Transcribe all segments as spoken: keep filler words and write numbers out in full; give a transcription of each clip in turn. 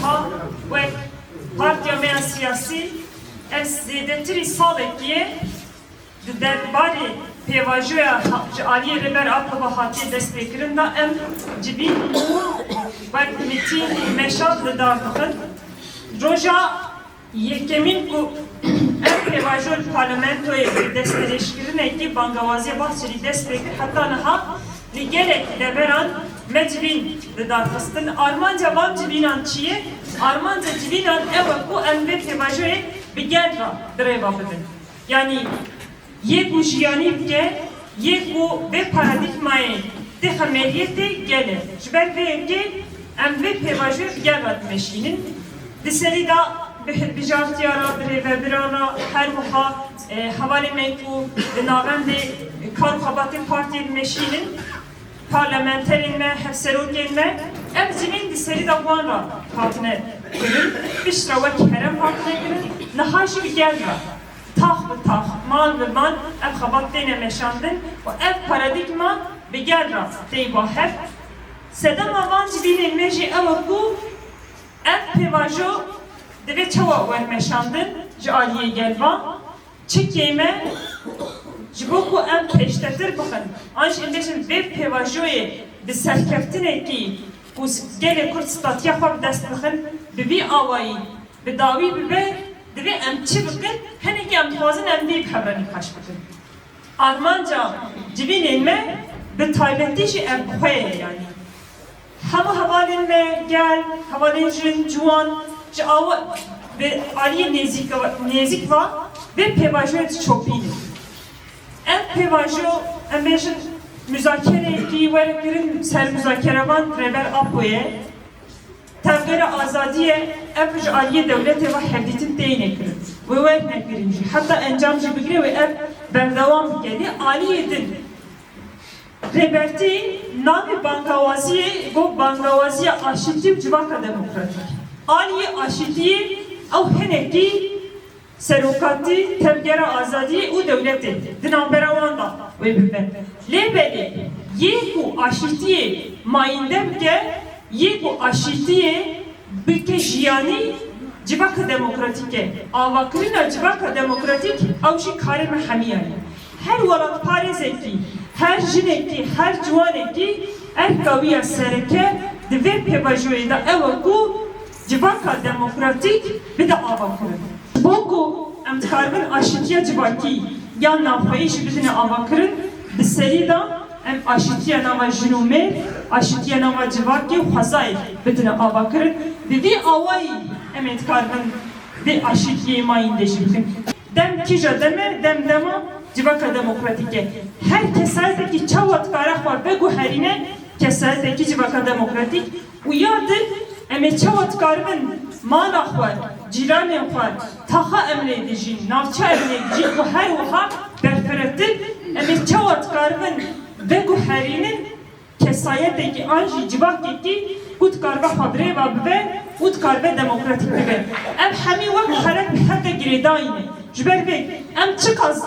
Ha, wek partiya me ya siyasî, ev zêdetirî salekî ye di derbarê pêvajoya ha-, ji aliyê Rêber Apo ve hatiye destpêkirin de em civîn û wek mitîng û meşan li dar dixin. Roja yekemîn ku ev pêvajo li parlamentoyê bi destdirêjkirinekî bangewaziya Bahçelî dest pê kir, heta niha li gelek deveran me civîn li dar xistin. Armanca van civînan çi ye? Armanca civînan ew e ku em vê pêvajoyê bi gel re bi rê ve bibin. Yanî yê ku jiyanî bike, yê ku vê paradîgmayê tê xemeriyê tê gel e. Ji ber vê yekê em vê pêvajoyê bi gel re dimeşînin. Di serî de bi hilbijartiya re, bi rêvebiran re, her wiha, e, hevalên me ku di navendê kar û xebatên partiyê dimeşînin, parlamenterên me, hevserokên me, ev civîn di serî de wan re hatine kirin, piştre wek herêm hatine kirin, niha jî bi gel re. Tax bi tax, mal bi mal ev xebat têne meşandin û ev paradîgma bi gel re tê ba hev. Sedema van civînên me jî ew e ku ev pêvajo divê çawa were meşandin ji aliyê gel ve, çi kêm e, ji bo ku em pêştetir bixin, an jî em bêjin vê pêvajoyê bi serkeftinekî ku gelê Kurd statiya xwe bi dest bixin, bi vî awayî bi dawî bibe, divê em çi bikin, hinekî em dixwazin em vî bi hev re nîqaş bikin. Armanca civînên me bi taybetî jî ev bi xwe ye, yanî hemû hevalên me gel, hevalên jin, ciwan ji awa bi aliyê nêzîk, nêzîk ve vê pêvajoyê diçopînin. Ev pêvajo, em bêjin, muzakerekî were kirin ser muzakerevan Rêber Apoyê. Tevgera azadiyê ev ji aliyê dewletê ve hevdîtin têne kirin. Wê werne kirin jî. Heta encam jî bigire wê ev berdewam bike. Lê aliyê din Rêbertî navê bangawaziyê got bangawaziya aşîtî û civaka demokratîk. Aliyê aşîtiyê ew hinekî serokatî, tevgera azadiyê û dewletê di navbera wan de wê bibe. Lê belê yê ku aşîtiyê mayînde bike, yê ku aşîtiyê bike jiyanî, civaka demokratîk e. Avakirina civaka demokratîk ew jî karê me hemiyan e. Her welatparêzekî, her jinekî, her ciwanekî erka wî ya sereke di vê pêvajoyê de ew e ku civaka demokratîk bide avakirin. Ji bo ku em dikaribin aşîtiya civakî yan navxweyî jî bidine avakirin, bi serî de em aşîtiya nava jin û mêr, aşîtiya nava civakê û xwezayê bidine avakirin. Bi vî awayî em ê dikaribin vê aşîtiyê mayînde jî bikin. Dem kîja dem e? Dem dema civaka demokratîk e. Her kesayetekî çawa dikare xwe veguherîne, kesayetekî civaka demokratîk û ya din em ê çawa dikaribin mala xwe, cîranên xwe, taxa em lê dijîn, navça em lê dijîn û her wiha berfiretir em ê çawa dikaribin veguherînin kesayetekî an jî civakekî ku dikaribe xwe bi rê ve bibe û dikaribe demokratîk bibe. Ev hemî wek xelek bi hev de girêdayî ne. Ji ber vê em çiqas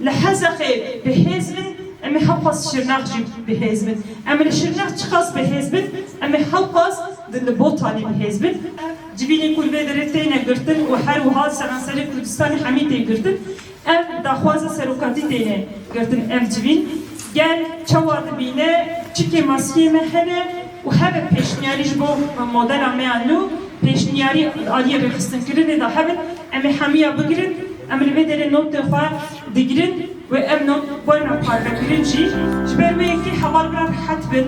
li Hezexê bi hêz bin, em ê hewqas Şirnex jî bi hêz bin. Em li Şirnex çiqas bi hêz bin, em ê hewqas di, li Botanê bi hêz bin. Civînê ku li vê derê têne girtin û her wiha seranserê Kurdistanê hemî tê girtin. Ev daxwaza serokatî têne girtin ev civîn. Gel çawa dibîne, çi kêmasiyê me hene û hebe pêşniyarî ji bo modela me ya nû, pêşniyarî aliyê rêxistinkirinê de hebin, em ê hemiya bigirin, em li vê derê notê xwe digirin wê ev not werine parvekirin jî. Ji ber wê yekê heval bira rehet bin.